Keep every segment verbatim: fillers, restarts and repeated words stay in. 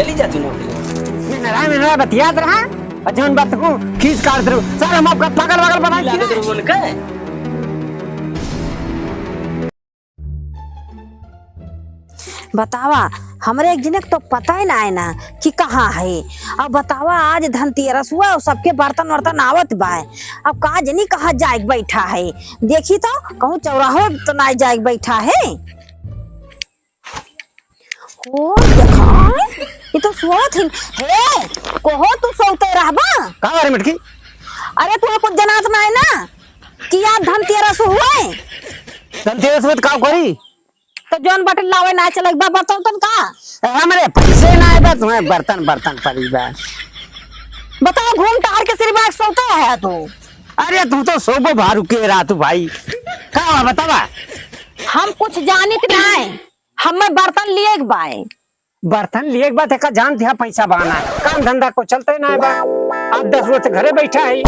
चली जा तू नौकरी। मैं नारायण, नारायण बतियात रहा, और जौन बात को खींच काट दे। सर, हम आपका पागल वागल बना दिया। लागत रहो उनका। बतावा, हमरे एक जने के तो पता ही ना है ना कि कहाँ है। अब बतावा, आज धनतेरस हुआ और सबके बर्तन वर्तन आवत बा। अब का जनी कहाँ जाए के बैठा है, देखी तो कहूँ चौराहो तो ना जाए के बैठा है। ओ, देखा, ये तो सोवत ही। हे, कहो तू सोवते रहबा? का बारे मटकी? अरे, तू कुछ जनात ना है ना कि आज धनतेरस हुए? धनतेरस में तो का करी? तो जौन बटन लावे ना चले बा, बर्तन तन का? हमरे पैसे ना आए बा, तुम्हें बर्तन, बर्तन पड़ी बा। बताओ, घूम टहर के सिर्फ आज सोवते है तू। अरे, तू तो सोबो भारू के रातू भाई। का हुआ, बतावा? हम कुछ जानित ना है। हमें बर्तन लिए के बाय। बर्तन लिए के बाद एका जान दिया पैसा बहाना है। काम धंधा को चलते ना है बा। आप दस रोज से घरे बैठा है।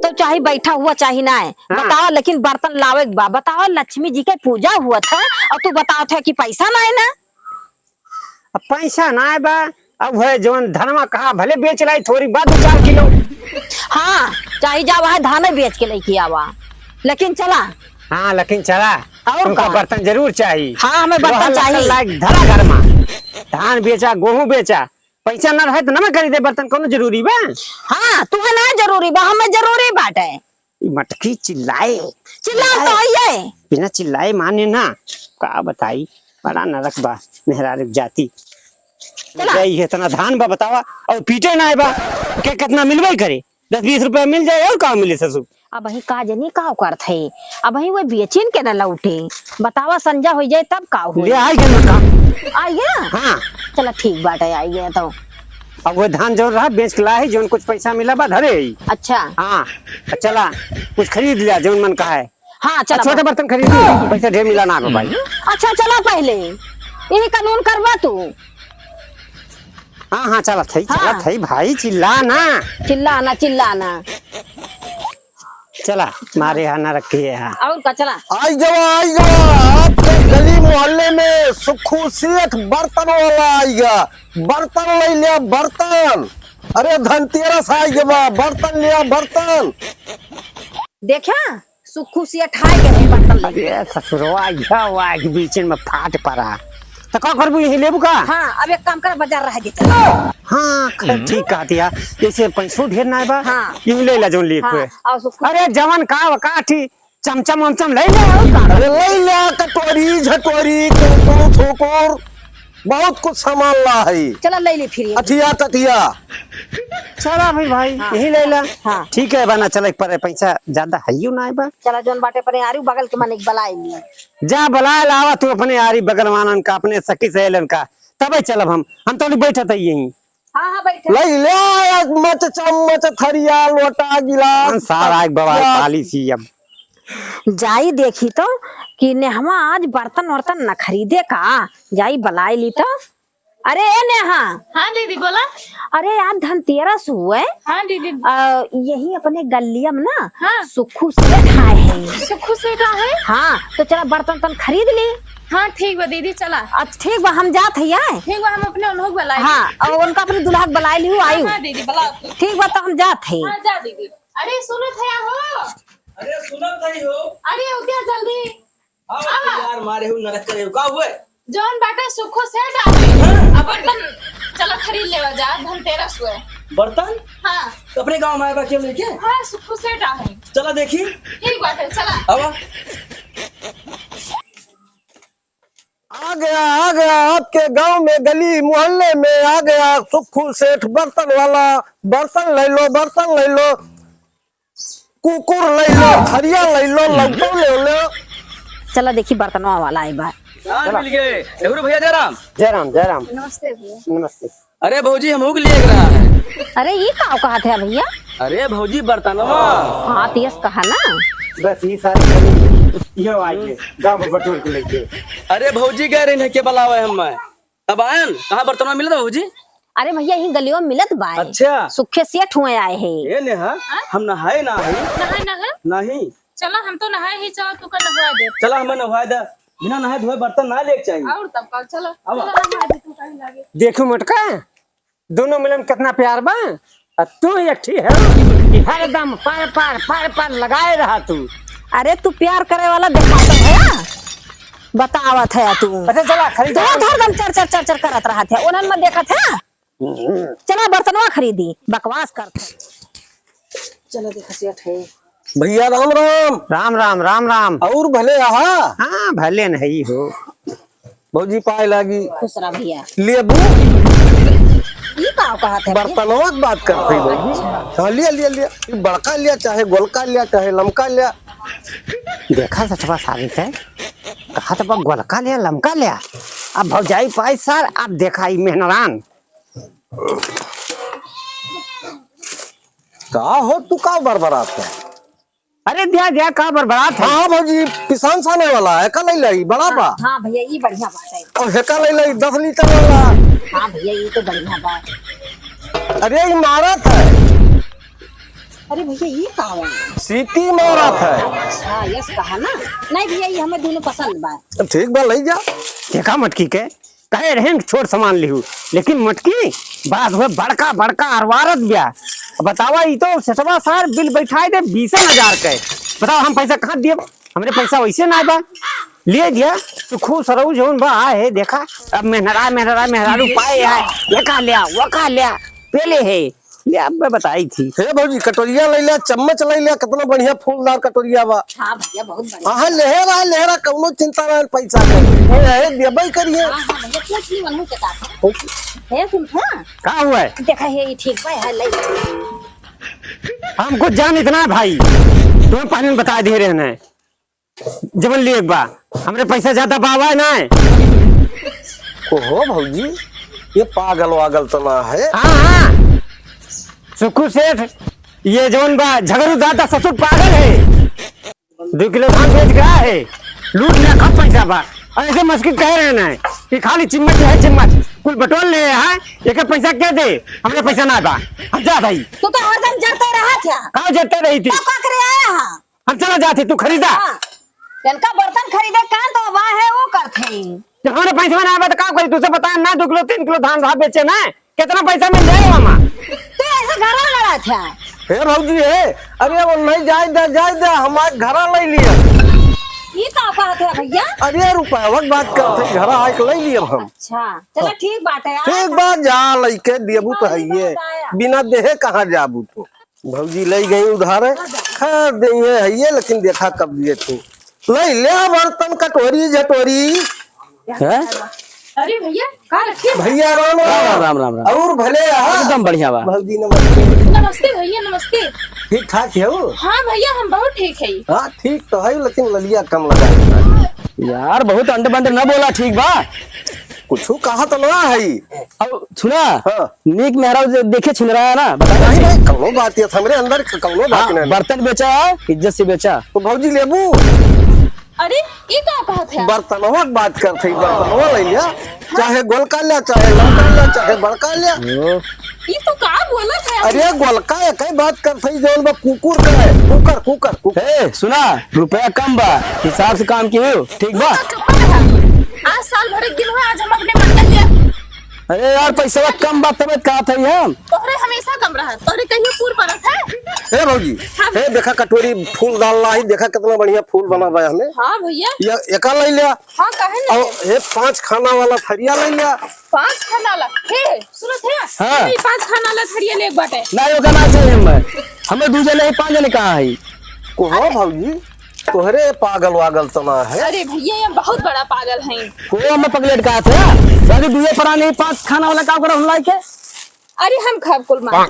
तो चाहे बैठा हुआ चाहे ना है। हाँ। बताओ, लेकिन बर्तन लावे के बा। बताओ, लक्ष्मी जी के पूजा हुआ था और तू बताओ था कि पैसा ना है ना। अब पैसा ना है बा। अब है जौन धनवा कहा भले बेच लाई थोड़ी बा दो चार किलो। हाँ, चाहे जा वहाँ धान बेच के लेके आवा, लेकिन चला। हाँ, लेकिन चला। और तुमका का? बर्तन जरूर चाही। हाँ, हमें बर्तन लोहा लक्कड़ चाही। लायक धरा घर मा। धान बेचा, गोहूँ बेचा, पैसा ना रहे तो ना खरीदे बर्तन, कौनो जरूरी बा? हाँ, तुहे ना जरूरी बा, हमें जरूरी बाटे। ई मटकी चिल्लाए। चिल्ला तो चिल्लाए। आइए। बिना चिल्लाए माने ना। का बताई, बड़ा नरक बा मेहरारू के जाति। चला। जाई इतना धान बा बतावा, और पीटे ना बा। के कितना मिलबे करे, दस बीस रुपया मिल जाए और का मिले ससुर। अबहीं का जनी का करत है, अबहीं वो बेचिन के न लौटे। बतावा, संजा हो जाए तब का होई? ले आई गन का। आई गया? हाँ। चला ठीक बाटे, आई गया तो। अब वो धान जौन रहा बेच के ला है, जौन कुछ पैसा मिला बा धरे ही। अच्छा। हाँ, चला कुछ खरीद लिया जौन मन का है। हाँ, चला छोटे बा। बर्तन खरीद लिया, पैसा ढेर मिला ना बा भाई। अच्छा, चला पहले यही कानून करवा तू। हाँ, हाँ, चलत है, हाँ। चलत है भाई, चिल्ला ना। चिल्ला ना, चिल्ला ना। चला, मारे यहाँ ना रखिए यहाँ। और का, चला। आई गवा, आई गवा, आपके गली मोहल्ले में सुखू सेठ बर्तन वाला आई गया। बर्तन ले लिया, बर्तन। अरे धनतेरस आई गवा, बर्तन लिया, बर्तन। देखा, सुखू सेठ आए गए हैं बर्तन लेके। अरे ससुरवा, यह वाह के बीच में फाट पड़ा। तो का करबू, यही लेबू का? हाँ, अब एक काम कर, बाजार रह गए, चल। हाँ, ख-, ठीक कहती है। जैसे पैसो ढेर ना बा, हाँ। यही ले ला जौन लिए हाँ, हुए। और सुखू अरे जवन का, का ठी, चमचम वमचम ले ले, और का? अरे ले ले, कटोरी, झटोरी, कुरकुर, फुरकुर। बहुत कुछ सामान ला है। चला ले ली फिर ये। अठिया टटिया। चला भाई, भाई, हाँ। यही ले ला। हाँ। ठीक है, बना चले परे, पैसा ज्यादा है यू ना बा। चला जौन बाटे परे आरू बगल के माने बलाई ली। जा बलाए लावा तू अपने आरी बगल वालन का, अपने सखी सहेलन का, तबे चलब हम। हम तो बैठत है यहीं। हाँ, हाँ, बैठा। ले ले, मच चम्मच, थरिया, लोटा, गिलास, हाँ, सारा एक बवाल गिलास। पाली सी अब। जाई देखी तो कि नेहवा आज बर्तन वर्तन न खरीदे का, जाई बलाई ली तो। अरे ए नेहा। हाँ दीदी, बोला। अरे यार, धनतेरस हुए। हाँ दीदी। आ, यही अपने गलिया में ना हाँ। सुखू सेठ आए हैं। सुखू सेठ आए हैं? हाँ, तो चला बर्तन तन खरीद ली। हाँ, ठीक बा दीदी, चला। अच्छा, ठीक बा, हम जात है यार। ठीक बा, हम अपने उन्हों के बुलाए। हाँ, और उनका अपने दुल्हा के बुलाए लिहू, हाँ, आयु। हाँ दीदी, बुलाओ। ठीक बा, तो हम जात है। हाँ, जा दीदी। अरे सुनत है हो? अरे सुनत है हो? अरे उठिया जल्दी। हाँ, आवा। यार मारे हो, नरक करे हो, का हुए? जौन बाटे सुखो सेठ आवे। हाँ। अब बर्तन चला खरीद लेवा जा, धनतेरस हुए। बर्तन? हाँ। तो अपने गाँव में आए बा केहू लेके? हाँ, सुखो सेठ आवे। चला देखी। ठीक बाटे, चला। आवा। आ गया, आ गया, आपके गांव में, गली मोहल्ले में आ गया सुखू सेठ बर्तन वाला। बर्तन ले लो, बर्तन ले लो। कुकुर ले लो, थरिया ले लो, लौटो ले लो। चला देखी बर्तनवा वाला आई बा। राम मिल गए। जरूर भैया जयराम। जयराम, जयराम। नमस्ते भैया। नमस्ते। अरे भौजी, हमहू के लिए एक रहा है। अरे, ई का कहत है भैया? अरे भौजी, बर्तनवा। हाँ, तियस कहा ना। बस ये सारे ये आइए, गाँव में बटोर के लेके। अरे भौजी, गए रहे के बुलावे हम मैं। तब आयन, कहाँ बर्तनवा मिलत बा भौजी? अरे भैया, यहीं गलियों में मिलत बा। अच्छा। सुखे सेठ हुए आए हैं। ए नेहा, हम नहाए ना है। नहाए ना है? नहीं। चला, हम तो नहाए ही, चला, तू का नहवा दे। चला, हमें नहवा दे। बिना नहाए धोए बर्तन ना लेके चाहिए। और तब का, चला, आवा। चला, नहवा दे तू। देखू मोटका, दोनों मिलन कितना प्यार बा। आ तू एक ठी है कि हरदम पार पार पार पार लगाए रहा तू। अरे तू प्यार करे वाला देखात है, बतावत है तू। अच्छा चला खरीद। तू हरदम चर चर चर चर करत रहत है, उन्हन में देखत है। चला बर्तनवा खरीदी, बकवास करत है। चलो देखा सेठ है। भैया राम राम। राम राम, राम राम। और भले आहा? हाँ, भले नहीं हो। भौजी पाए लागी। खुश रह भैया। लेबू? ई का कहत है? बर्तनवा के बात करत है भौजी। हाँ, लिया, लिया, लिया। ई बड़का लिया, चाहे गोलका लिया, चाहे लमका लिया। देखा सचवा सारी के, कहत बा गोलका लिया, लमका लिया। अब भौजाई पाई सर, अब देखा ई मेहनरान। का हो, तू का बरबरात है? अरे दिया, दिया, का बरबरात है? हाँ, हाँ, भौजी, पिसान साने वाला है, का लई लाई, बड़ा बा। हाँ, हाँ, भैया, ई बढ़िया बात है। और हेका लई लाई, दस लीटर वाला। हाँ, भैया, ई तो बढ़िया बात। अरे, ई मारत है। अरे भैया, ई का है? सीटी मारत है। अच्छा, यस कहा ना। नहीं भैया, ई हमें दोनों पसंद बा। ठीक बा, लई जा। देखा मटकी के, कहे रहेन छोट सामान लिहू, लेकिन मटकी बात हुए बड़का बड़का अरवारत बिया। बतावा, ई तो सेठवा सार बिल बैठाए दे बीसे हजार के। बतावा, हम पैसा कहाँ दियब? हमरे पैसा वैसे ना बा। ले दिया, तू खुश रहू, जौन बा, आ, हे, देखा, अब मेहनरा, मेहनरा, मेहरारू पाए है, ये का लिया, वो का लिया, पेले है। ले, अब मैं बताई थी। हे भौजी, कटोरिया ले लिया, चम्मच ले लिया, कितना बढ़िया फूलदार कटोरिया बा। हाँ भैया, बहुत बढ़िया। हाँ, लेहरा, लेहरा, कौनो चिंता ना, पैसा के। ये है, देबे करिए। हाँ, हाँ भैया, पूछ ली, वनहु के साथ। हे, सुन, हाँ। का हुआ है? देखा, हे, ई ठीक बा, है, ले। हम कुछ जान इतना है भाई, तुम्हें पहले बता दे रहे हैं। जवन लिए एक बा, हमरे पैसा ज्यादा बावा है ना। ओहो भौजी, ये पागल वागल तो ना है? हाँ, हाँ। सुक्कू सेठ, ये जवन बा, झगड़ू दादा ससुर पागल है। दो किलो धान बेच गया है, लूट लिया, खूब पैसा बा। और ऐसे मस्कित कह रहे ना कि खाली चिम्मच है, चिम्मच। कुल बटोर ले है, एक पैसा के दे? हमरे पैसा ना बा, हम जा भाई। तू तो हरदम जरते रहा था। का जरते रही थी? तो का करे आया है? हम चला जाते, तू खरीदा। हाँ। इनका बर्तन खरीदे का तो वाह है, वो करते हैं। जब हमरे पैसा ना आवा तो का करी? तुझसे बताया ना, दो किलो, तीन किलो धान रहा बेचे ना, कितना पैसा मिल जाए मामा? तू ऐसे घरा लड़ा था। हे भौजी हे, अरे वो नहीं जाए दे, जाए दे, हम आज घरा ले लिया। ये का बात है भैया? अरे रुपया बात करते, घरा आके ले लिया हम। अच्छा, चलो ठीक बात है। ठीक बात, जा लइके देबू तो है ये, बिना देहे कहाँ जाबू तू? भौजी लई गई उधार, खा दे है ये, लेकिन देखा कब दिए तू। लई ले बर्तन, कटोरी, झटोरी। हैं? अरे भैया, का रखे? भैया राम राम। राम राम, राम राम। और भले रहा? एकदम बढ़िया बा। भौजी नमस्ते। नमस्ते भैया, नमस्ते। ठीक ठाक है हो? हाँ भैया, हम बहुत ठीक है। हाँ, ठीक तो है, लेकिन ललिया कम लगा। यार, बहुत अंड बंड न बोला, ठीक बा? कुछ कहा तो ना है। अब सुना, हाँ। नीक मेहरारू जे देखे छिनरा है ना, बता नहीं, दे। नहीं, कौनो बात ये, हमरे अंदर क-, कौनो बात हाँ, नहीं। बर्तन बेचा, इज्जत से बेचा। तो भौजी लेबू? अरे, ई का कहत है? बर्तनवा के बात करत है, बर्तनवा ले लिया, चाहे गोलका लिया, चाहे लमका लिया, चाहे बड़का लिया। ओ। ई तो का बोलत है? अरे, गोलका एक ही बात करत है, जौन बा कुकुर का है, कुकर, कुकर, कुकर। ए, सुना, रुपया कम बा, हिसाब से काम कियो, ठीक बा? तू तो चुप रहा। आज साल भर एक दिन हुआ, आज हम अपने मन का लिया। अरे यार, पैसा कम बा, तबे कहत है हम। तोहरे हमेशा कम रहा, तोहरे कहियो पूर परत है। ए भौजी, हाँ। ए देखा कटोरी फूल डाल ला ही, देखा कितना बढ़िया फूल बना बा हमें। हाँ भैया। ये एका ले लिया। हाँ, काहे नहीं? और ये पाँच खाना वाला थरिया ले लिया। पाँच खाना वाला? हे, सुनत है? हाँ। ये पाँच खाना वाला थरिया ले एक बाटे। ना, ओका ना चाहिए हमें। हमें दू जने ही, पाँच जने कहाँ है? को हो भौजी? तोहरे पागल वागल तो ना है? अरे भैया, ये बहुत बड़ा पागल है। को हम पगलेट का थे? दादी दुए परानी पाँच खाना वाला का करो हम लाइके? अरे हम खाब कुल मार।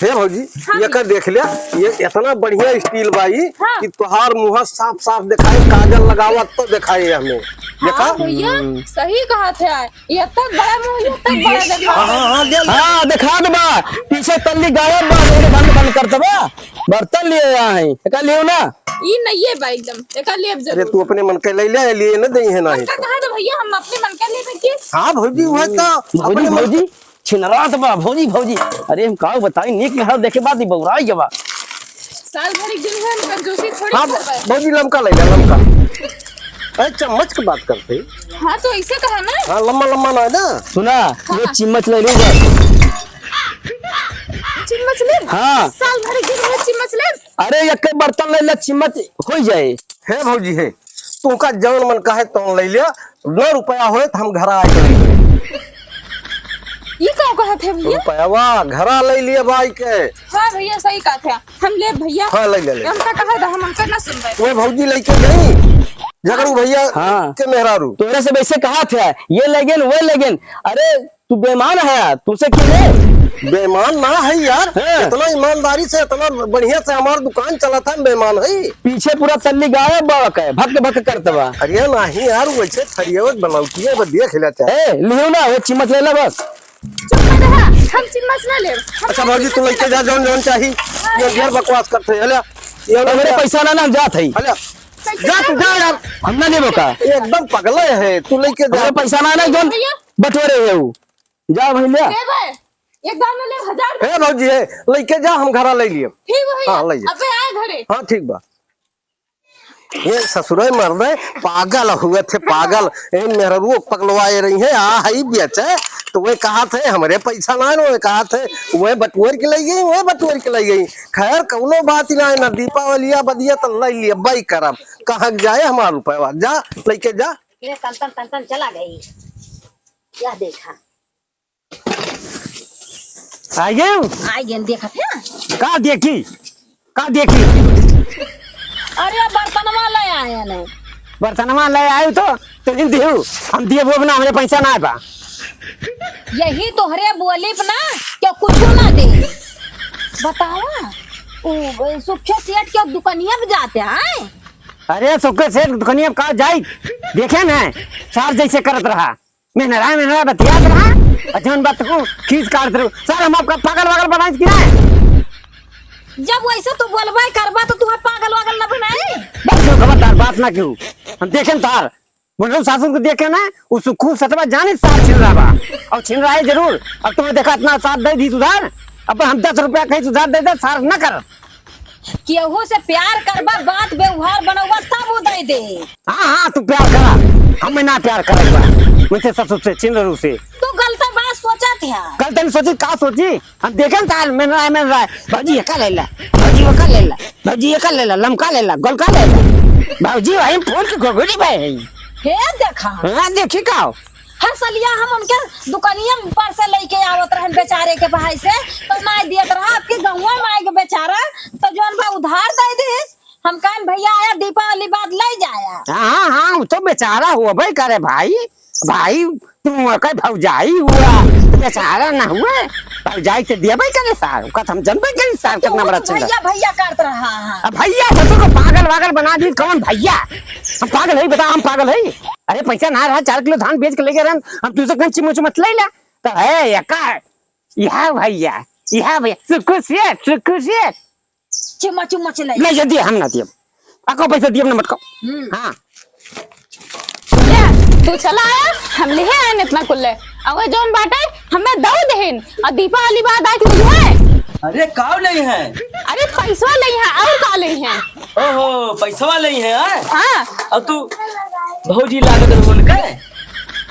हे भौजी, हाँ। ये कर देख लिया, ये इतना बढ़िया स्टील बाई हाँ। कि तोहार मुँह साफ साफ दिखाए, काजल लगावत तो दिखाए हमें। देखा? हाँ भैया, हम्म। सही कहा थे। ये तक बड़ा मुँह, ये तक बड़ा देखा। हाँ, हाँ, हाँ, ले, ले। हाँ, देखा दे बा। पीछे तल्ली गायब बा, मेरे बंद, बंद कर दे बा। बर्तन लिए यहाँ है, एका लियो ना। ई नहीं है बा एकदम, एका लेब अरे जरूर। तू अपने मन के ले ले, लिए ना दे है ना हम ही का तो। कहा तो भैया, हम अपने मन के लेबे की। हाँ भौजी, वह तो भौजी, अपने मन भौजी, छिनरात बा, भौजी, भौजी। अरे हम का बताई, नीक मेहरारू देखे बाद ही बौराई गवा। साल भर एक दिन है, हम कंजूसी थोड़ी हाँ, करबे। भौजी लमका ले ले, लमका। अरे चम्मच के बात करते। हाँ, तो ऐसे कहा ना। हाँ, लम्बा लम्बा ना है ना। सुना, हाँ। ये चम्मच ले ली बस। चम्मच ले? हाँ। साल भर के दिन में चम्मच ले? अरे, एक बर्तन ले ले, चम्मच हो जाए। हे भौजी, हे, तुमका जौन मन कहे तौन ले लिया, नौ रुपया होए तो हम घर आए करेंगे। ये का कहत है भैया? रुपया घरा ले लिया बाई के। हाँ भैया, सही कहत है। हम लेब भैया। हाँ, ले ले, ले। हमका कहा था, हम हमका ना सुनबे। तुम्हें भौजी लेके गई, झगड़ू भैया हाँ। के मेहरारू। तोरे से वैसे कहा था, ये लेगेन, वो लेगेन। अरे, तू बेईमान है, तुसे के ले? बेईमान ना है यार, हाँ। इतना ईमानदारी से, इतना बढ़िया से हमार दुकान चलत है, बेईमान है। पीछे पूरा तल्ली गायब बा के, भक भक करत बा। अरे नहीं यार, वैसे थरिया बनौतिया बा, देख लेता है। ए, लियो ना, वो चम्मच ले ले बस। चुप कर रहा, हम चम्मच ना लेब। हम अच्छा भौजी, तू लेके जा, जौन जौन चाही। ये ढेर बकवास करते हैं, ले। ये ले, हमरे ले। पैसा ना, ना, हम जात हई। ले। पैसा जा, तू जा यार। हम ना लेबो का? ये एकदम पगले है, तू लेके जा। हमरे पैसा ना, ना, जौन भैया। बटोरे है वो। जा भैया। लेबे। एक दाम में ले, हजार दे। हे भौजी, हे, लेके जा, हम घरा ले लियब। ठीक बा भैया। हाँ, ले जा। अबे आए घरे। हाँ, ठीक बा। ये ससुरे मर्दे पागल हुए थे, पागल। ए मेहररुओ पगलवाए रही है, आ हई बेचे, तो वे कहा थे, "हमरे पैसा ना है," वे कहा थे, "वे बटुअर के ले गई, वे बटुअर के ले गई।" खैर, कौनो बात ही ना है, ना दीपावलिया बदिया तो ले लिया, बाई करब। कहाँ के जाए हमार रुपया, जा, लेके जा। ये तन तन तन तन चला गई। यह देखा। आ गए? आ गए, देखत है। का देखी? का देखी? अरे, बर्तनवा ले आए हैं। बर्तनवा ले आए तो, तो इन दिहू। हम दिए वो ना, हमरे पैसा ना बा। यही तोहरे बोली पे ना, क्यों कुछ ना दे। बतावा, उ, सुखे सेठ के दुकनिया पे जाते हैं। अरे, सुखे सेठ दुकनिया पे का जाई? देखे ना, सार जैसे करत रहा। मेहनरा, मेहनरा बतियात रहा, और जौन बात को खींच काट दे। सर, हम आपका पागल वागल बनाइस कि नहीं? जब वैसे तू बोलबे करबा, तो तू पागल वागल न बनाई। बस जो खबरदार बात ना क्यों। हम देखें तार, बोलो सासुर को देखे ना, उ सुखू सतवा जाने सार छिन रहा बा। और छिन रहा है जरूर। अब तुम्हें देखा इतना सार दे दी उधार, अब हम दस रुपया कहीं उधार दे दे, सार न कर। केहू से प्यार करबा, बात व्यवहार बनौबा, तब उ दे दे। हाँ, हाँ, तू प्यार करा, हमें ना प्यार करे बा। मुझसे ससुर से, छिनरू से। तू गलत बात सोचत है। गलत नहीं सोची, का सोची? हम देखें साल में ना, में ना। भौजी, एका ले ला। भौजी, ओका ले ला। भौजी, एका ले ला, लमका ले ला, गोलका ले ला। भौजी, वही फूल के घुघुरी बा है। हे देखा। हाँ, देखी का? हर सलिया हम उनके दुकनिया पर से लेके आवत रहन बेचारे के भाई से, तो ना दियत रहा। आपके गहुआ माई के बेचारा, तो जौन बा उधार दे दिस। हम कहन, "भैया आया, दीपावली बाद ले जाया।" हाँ, हाँ, हाँ, वो तो बेचारा हुआ भाई करे भाई। भाई, तू ओकर भौजाई हुआ, तो बेचारा ना हुआ। भौजाई से दिया भाई करे सार, ओका तो हम जनबे करी सार तू कितना बड़ा कुछ चिल्ला। भैया, भैया करत रहा है। अब भैया ससुर को पागल वागल बना दी, कौन भैया? हम पागल है, बता, हम पागल है? अरे पैसा ना रहा, चार किलो धान बेच के लेके रहन, हम तुझसे कहीं चिम्मच मत ले ला। तो है, या का? या भैया, या भैया, सुखू सेठ, सुखू सेठ। चुम्मा, चुम्मा चले। ले जा दिए, हम ना दिए। अको पैसा दिए, ना मटको। हम्म। हाँ। ले, तू चला आया, हम लिहे आए इतना कुल्ले। अवे जौन बाटे, हमें दऊ देहिन। और दीपावली बाद आए, तू लिहे। अरे, काव नहीं है? अरे, पैसवा नहीं है, और का नहीं है? ओहो, पैसवा नहीं है, हाँ? हाँ। और तू भौजी लागत रहो उनके?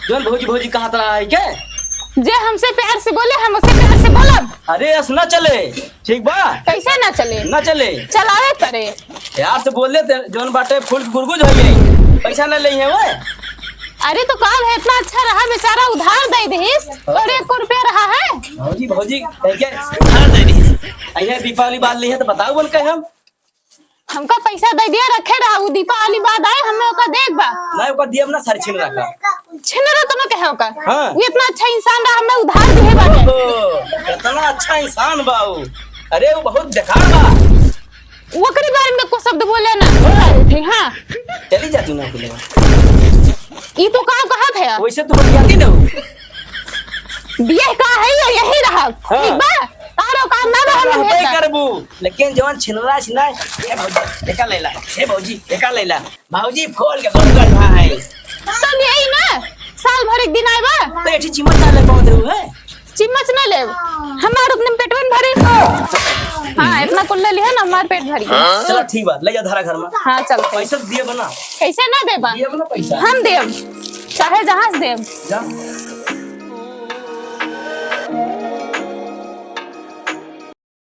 जौन भौजी, भौजी कहत रहा है के? जे हमसे प्यार से बोले, हम उससे प्यार से बोलब। अरे, अस ना चले, ठीक बा? कैसे ना चले? ना चले। चलावे पड़े। प्यार से बोले ते, जौन बाटे फूल के गुरगुज हो गई, पैसा ना ले है वो। अरे, तो काम है, इतना अच्छा रहा, बेचारा उधार दे दिस, और एक रुपया रहा है। भौजी, भौजी, कह के उधार दे दिस। अइहे दीपावली बाद ली है, तो बताओ बोल के हम। हमका पैसा दे दिया, रखे रहा, वो दीपावली बाद आए, हमें ओका देख बा। नहीं, ओका दियब ना, सारे छिन रखा। छिन रहा तो ना कहे ओका। हाँ। वो इतना अच्छा इंसान रहा, हमें उधार दिए बाटे। ओहो, इतना अच्छा इंसान बा वो। अरे, वो बहुत बेकार बा। ओकरे बारे में को शब्द बोले ना। हाँ। थे, हाँ। चली जा तू ना बोले। ई तो का कहत है? वैसे तो बतियाती ना हो। दिए का है, ये यही रहा। हाँ। ठीक बा? तारो काम ना रहा, रहबे करबू। लेकिन जवन छिनरा छिना, ए भौजी, एका लेला, ए भौजी, एका लेला। भौजी, फोल के बंद कर भाई। तो यही ना, साल भर एक दिन आए बा। तो एठी चिम्मच ना ले पावत रहू है? चिम्मच ना ले, हमार उतने में पेटवन भरे। हाँ, इतना कुल ले लिहा ना, हमार पेट भरी। चला ठीक बा, ले जा धरा घर में। हाँ, चल। पैसा दिए बना। कैसे ना देबा? दिए बना पैसा। हम देब, चाहे जहाँ से देब। जा।